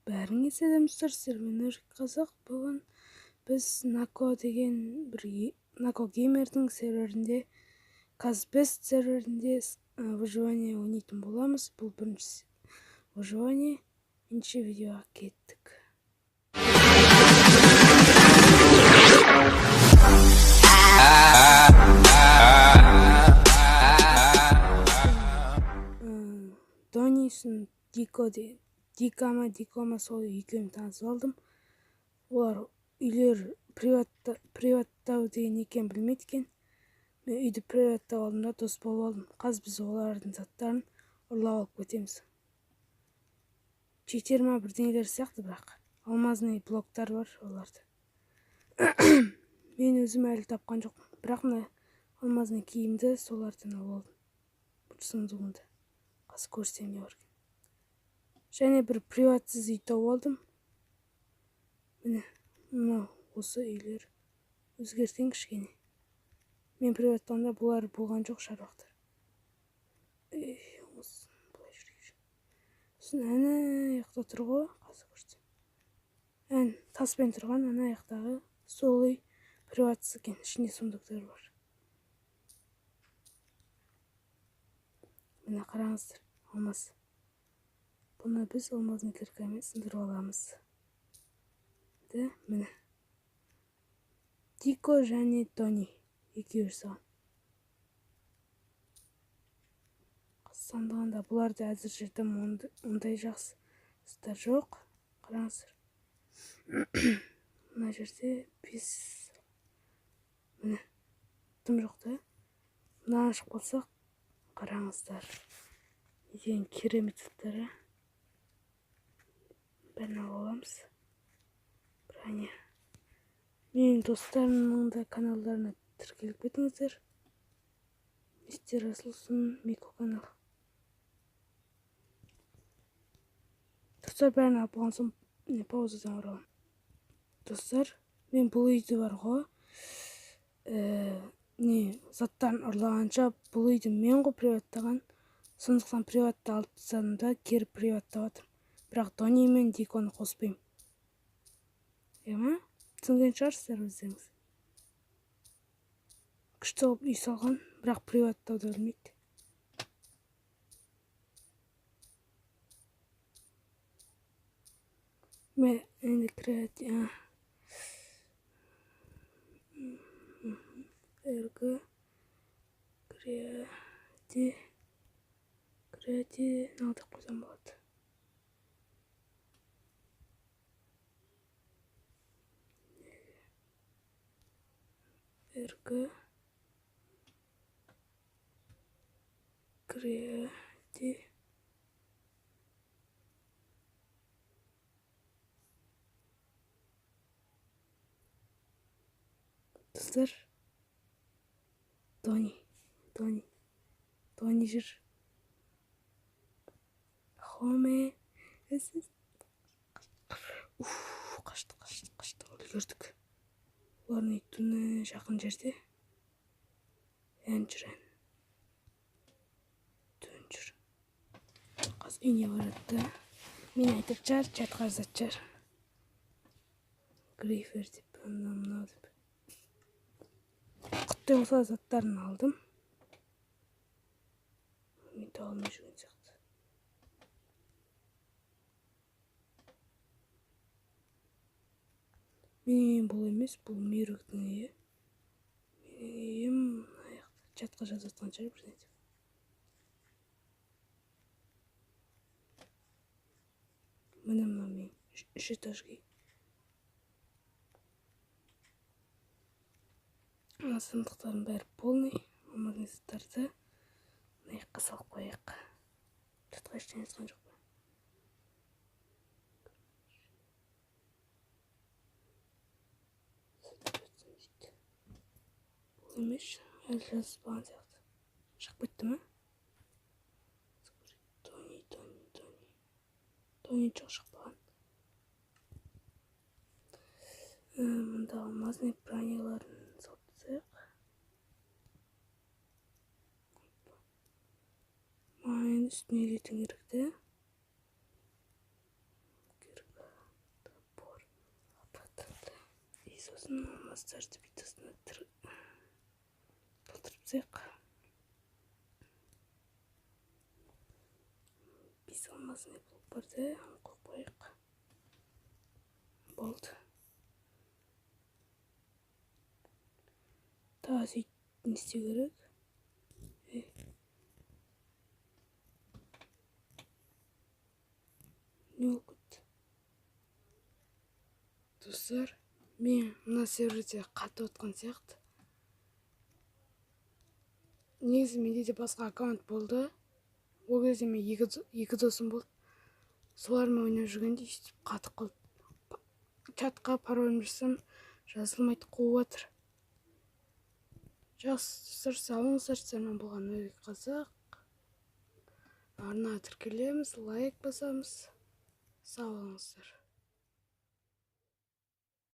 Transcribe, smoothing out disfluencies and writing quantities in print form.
Бәріңе сәлем достар, сіздермен Нұрик Қазақ. Бүгін біз Нако деген бір Нако геймердің серверінде, Казбест серверінде выживание ойнайтын боламыз. Бұл бірінші выживание. Ендеше видеоға кеттік. Донисін Дико деген Дика ма, Дико ма, сол екеуін танысып алдым. Олар үйлер приваттау деген екен білмейді екен. Мен үйді приваттап алдым да дос болып алдым. Қазір біз олардың заттарын ұрлап алып кетеміз. Читер ма бірдеңелер сияқты, бірақ алмазный блоктар бар оларда. Мен өзім әлі тапқан жоқпын. Бірақ мына алмазный киімді солардан алып алдым. Бұл сундугында. Қазір көрсем не бар екен. Және бір приватсыз үй тауып алдым. Міне, мынау осы үйлер өзгерткен кішкене. Мен приваттағанда бұлар болған жоқ шаруақтар. Осы былай жүрейік. Сосын ана жақта тұр ғой, қазір көрсетемін. Ән таспен тұрған ана жақтағы сол үй приватсыз екен, ішінде сундуктар бар. Міне қараңыздар, алмаз. Бұны біз алмазный киркамен сындырып аламыз. Де, міне. Дико және Тони екеуі жасаған. Сандығында бұларда әзірше дым ондай жақсы заттар жоқ. Қараңыздар. Мына жерде 5, міне, дым жоқ та. Мынаны ашып қалсақ, қараңыздар. Не деген керемет заттар, а? Бәрін алып аламыз. Броня. Менің достарымның да каналдарына тіркеліп кетіңіздер. Мистер Асылсын, Мико канал. Достар, бәрін алып болған соң паузадан ораламын. Достар, мен бұл үйді бар ғой, не заттарын ұрлағанша бұл үйді мен ғой приваттаған. Сондықтан приватты алып тастадым да кері приваттап жатырмын. Бірақ Тони мен Диконы қоспаймын. Ема? Түсінген шығарсыздар өздеріңіз. Күшті қылып үй салған, бірақ приваттауды білмейді. Мен енді креатив, РГ, креатив, креатив, алдық қойсам болады. РГ, креатив. Достар, Тони, Тони, Тони жүр. Хоме, уф, қаштық, қаштық, қаштық, үлгердік. Олардың үй түні жақын жерде. Ән жүр, ән. Түн жүр. Қазір үйіне барады да. Мен айтып шығар, чатқа жазатын шығар. Грифер деп, анау мынау деп. Құттай болса заттарын алдым. Мен таба алмай жүрген сияқты. Менің үйім бұл емес, бұл Мейріктің үйі. Менің үйім мына жақта. Чатқа жазып жатқан шығар бірдеңе деп. Міне мынау менің үш этаж үй. Мына сандықтардың бәрі полный. Алмазный заттарды мына жаққа салып қояйық. Чатқа ештеңе жазған жоқ па? Бұл емес, әлі жазбаған сияқты. Шығып кетті ме? Тони, Тони, Тони. Тони жоқ, шықпаған. Мында алмазный броняларын салып тастайық. Маған енді үстіне жету керек те. Керек. Сосын алмаздарды бүйтіп астына толтырып тастайық. 5 алмазный блок бар да, қойып қояйық. Болды. Тағы сөйтіп не істеу керек? Не болып кетті? Достар, мен мына серверде қатып отқан сияқты. Негізі менде де басқа аккаунт болды. Ол кезде мен екі досым болды. Солармен ойнап жүргенде өйстіп қатып қалды. Чатқа пароль жазсам жазылмайды, қуып жатыр. Жақсы, достар, сау болыңыздар. Сіздермен болған Нұрбек Қазақ. Арнаға тіркелеміз, лайк басамыз. Сау болыңыздар.